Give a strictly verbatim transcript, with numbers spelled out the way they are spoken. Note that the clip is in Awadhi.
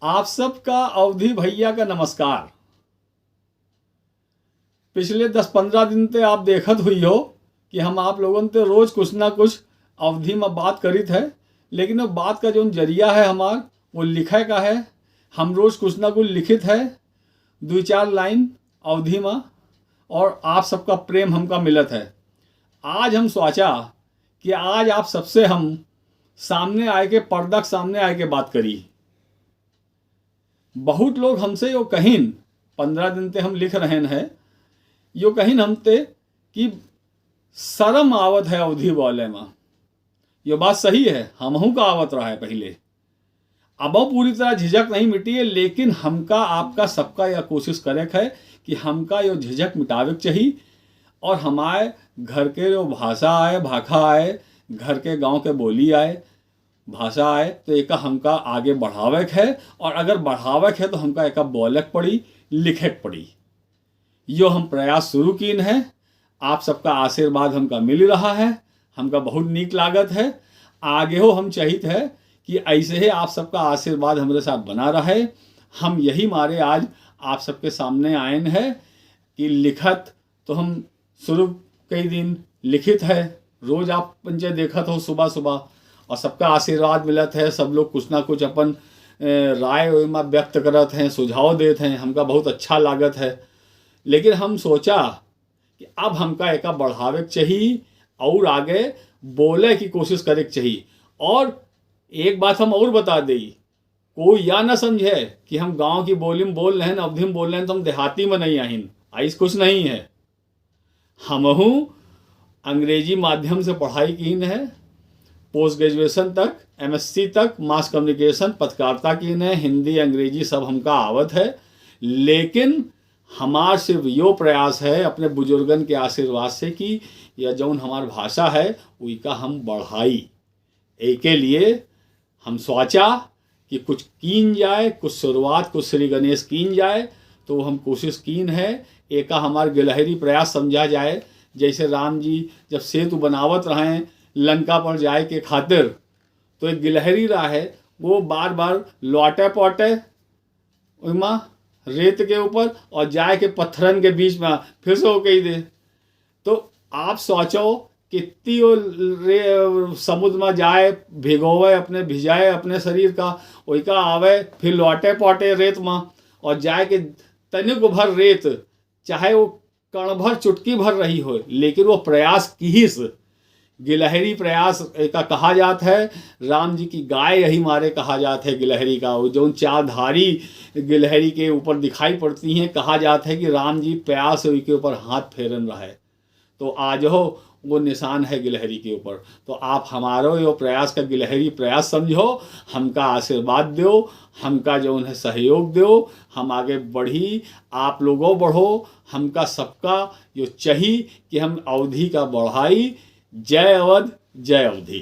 आप सबका अवधी भैया का नमस्कार। पिछले दस पन्द्रह दिन ते आप देखत हुई हो कि हम आप लोगन ते रोज कुछ ना कुछ अवधी में बात करित है, लेकिन वो बात का जौन जरिया है हमार, वो लिखे का है। हम रोज कुछ ना कुछ लिखित है, दुई चार लाइन अवधी में, और आप सबका प्रेम हमका मिलत है। आज हम सोचा कि आज आप सबसे हम सामने आए के, पर्दा के सामने आए के बात करी। बहुत लोग हमसे यो कहिन, पन्द्रह दिन ते हम लिख रहेन है, यो कहिन हमते कि शर्म आवत है अवधी बोले में। यो बात सही है, हमहू का आवत रहा है पहिले। अब पूरी तरह झिझक नहीं मिटी है, लेकिन हमका, आपका, सबका यह कोशिश करे है कि हमका यो झिझक मिटावे के चाही और हमारे घर के जो भाषा आए, भाखा आए, घर के गांव के बोली आए, भाषा आए, तो एका हमका आगे बढ़ावे के है, और अगर बढ़ावे के है तो हमका एका बोले के पड़ी, लिखे के पड़ी। यो हम प्रयास शुरू कीन है। आप सबका आशीर्वाद हमका मिल रहा है, हमका बहुत नीक लागत है। आगे हो हम चाहित है कि ऐसे ही आप सबका आशीर्वाद हमरे साथ बना रहे। हम यही मारे आज आप सबके सामने आयन है कि लिखत तो हम शुरू कई दिन लिखित है, रोज आप पंचे देखत हो सुबह सुबह, और सबका आशीर्वाद मिलत है, सब लोग कुछ ना कुछ अपन, ए, राय ओइमा व्यक्त करत हैं, सुझाव देत हैं, हमका बहुत अच्छा लागत है। लेकिन हम सोचा कि अब हमका एका बढ़ावे के चाही और आगे बोले की कोशिश करे के चाही। और एक बात हम और बता देई, कोई या ना समझे कि हम गांव की बोली में बोल रहे हैं, अवधी में बोल रहे हैं, तो हम देहाती में नहीं आहिन, ऐस कुछ नहीं है। हमहू अंग्रेजी माध्यम से पढ़ाई कीन है, पोस्ट ग्रेजुएशन तक, एमएससी तक, मास कम्युनिकेशन, पत्रकारिता कीन है, हिंदी, अंग्रेजी सब हमका आवत है, लेकिन हमार सिर्फ यो प्रयास है अपने बुजुर्गन के आशीर्वाद से कि यह जौन हमार भाषा है, उइका हम बढ़ाई। एके लिए हम सोचा कि कुछ कीन जाए, कुछ शुरुआत, कुछ श्री गणेश कीन जाए, तो हम कोशिश कीन है। एका हमार गिलहरी प्रयास समझा जाए, जैसे राम जी जब सेतु बनावत रहे लंका पर जाए के खातिर, तो एक गिलहरी रहे, वो बार बार लौटे पौटे ओइमा रेत के ऊपर और जाए के पत्थरन के बीच में फिर से वो कही दे। तो आप सोचो, कितनी वो रे-, समुद्र में जाए, भिगोवे अपने, भिजाए अपने शरीर का, ओइका आवे, फिर लौटे पौटे रेत में और जाए के तनिक भर रेत, चाहे वो कण भर, चुटकी भर रही हो, लेकिन वो प्रयास किहिस। गिलहरी प्रयास एका कहा जात है। राम जी की गाय यही मारे कहा जात है गिलहरी का। वो जौन चार धारी गिलहरी के ऊपर दिखाई पड़ती हैं, कहा जात है कि राम जी प्यास उनके ऊपर हाथ फेरन रहे। तो आज हो वो निशान है गिलहरी के ऊपर। तो आप हमारो यो प्रयास का गिलहरी प्रयास समझो, हमका आशीर्वाद दो, हमका जौन है सहयोग दो, हम आगे बढ़ी, आप लोगों बढ़ो, हमका सबका यो चाही कि हम अवधी का बढ़ाई। जय अवध, जय अवधी।